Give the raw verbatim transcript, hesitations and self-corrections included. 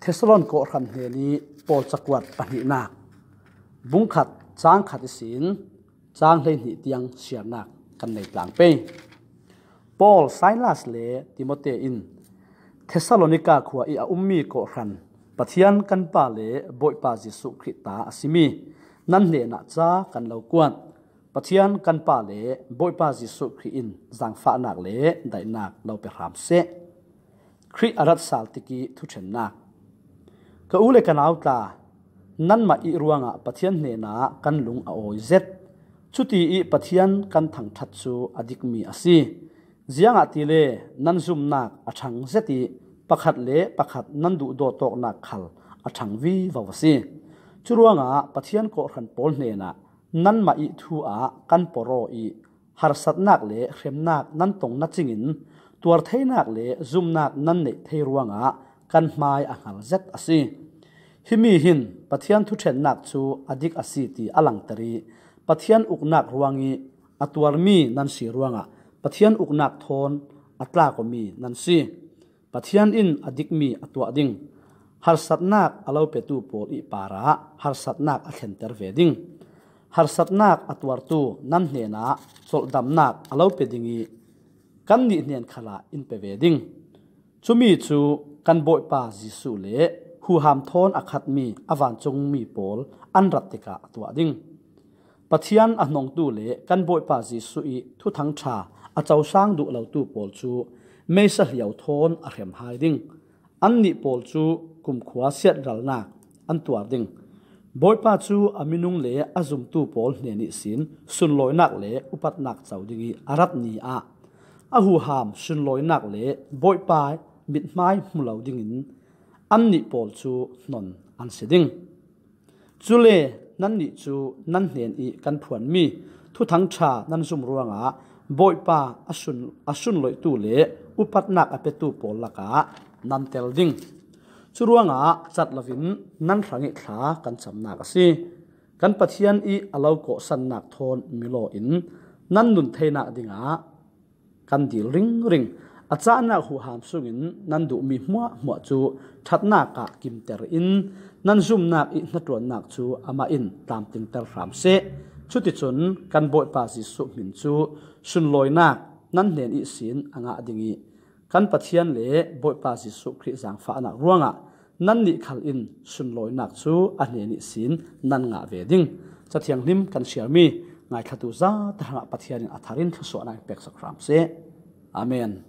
Thessalon kawhhran hnenih Paul cakuat pahnihnak, bung khat, cang khat ihsin cang hleihnih tiang siarnak kan nei tlang pei. Paul, Silas le Timote in Thessalonika khua ih a ummi kawhhran, Pathian kan Pa le Bawipa Jesuh Khrih ta a simi nan hnenah ca kan lo kuat. Pathian kan Pa le Bawipa Jesuh Khrih in zaangfahnak le daihnak lo pe hram seh. Khrih a rat sal tikih thuṭhennak. Ka u le ka nau tla, nanmah ih ruangah Pathian hnenah kan lung a awi zet. Cuti ih Pathian kan thangṭhat cu a dikmi a si. Ziangahtile nan zumnak a ṭhang zet ih pakhat le pakhat nan duhdawt awknak khal a ṭhang vivo a si. Curuangah Pathian kawhhran pawl hnenah nanmah ih thu ah kan porh aw ih harsatnak le hremnak nan tong na cingin tuar theinak le zumnak nan neih thei ruangah kan hmai a hngal zet a si. Himi hin Pathian thuṭhennak cu a dik a si ti a langter ih Pathian uknak ruangih a tuarmi nan si ruangah Pathian uknak thawn a tlak awmi nan si. Pathian in a dikmi a tuah ding. Harsatnak a lo petu pawl ih parah harsatnak a thlenter ve ding. Harsatnak a tuartu nan hnenah colhdamnak a lo pe ding ih kannih hnen khalah in pe ve ding. Cumi cu kan Bawipa Jesuh le huham thawn a khatmi a vancungmi pawl an rat tikah a tuah ding. Pathian a hnongtu le kan Bawipa Jesuh ih Thuthang ṭha a cosang duh lotu pawl cu meisa hliau thawn a hrem hai ding. Annih pawl cu kumkhua siatralnak an tuar ding. Bawipa cu a minung le a zumtu pawl hnen ihsin sunlawinak le upatnak co ding ih a rat ni ah a huham sunlawinak le Bawipa mithmai hmu lo dingin annih pawl cu hnon an si ding. Cule nannih cu nan hnen ih kan phuanmi Thuthang ṭha nan zum ruangah Bawipa a sun, a sunloihtu le upatnak a petu pawl lakah nan tel ding. Curuangah cat loin nan hrangih thla kan camnak a si. Kan Pathian ih a lo kawhsannak thawn milaw in nan nun theinak dingah kan dil ringring. A cahnak huham sungin nan duhmi hmuahhmuah cu ṭhatnak ah kimter in nan zumnak ih hnaṭuannak cu amah in tlamtlingter hram seh. Cuticun kan Bawipa Jesuh hmin cu sunlawinak nan hnen ihsin a ngah ding ih kan Pathian le Bawipa Jesuh Khrih zaangfahnak ruangah nannih khal in sunlawinak cu a hnen ihsin nan ngah ve ding. Ca Thianghlim kan siarmi ngaithlatu zate hrangah Pathian in a thar in thluasuahnak in peksak hram seh. Amen.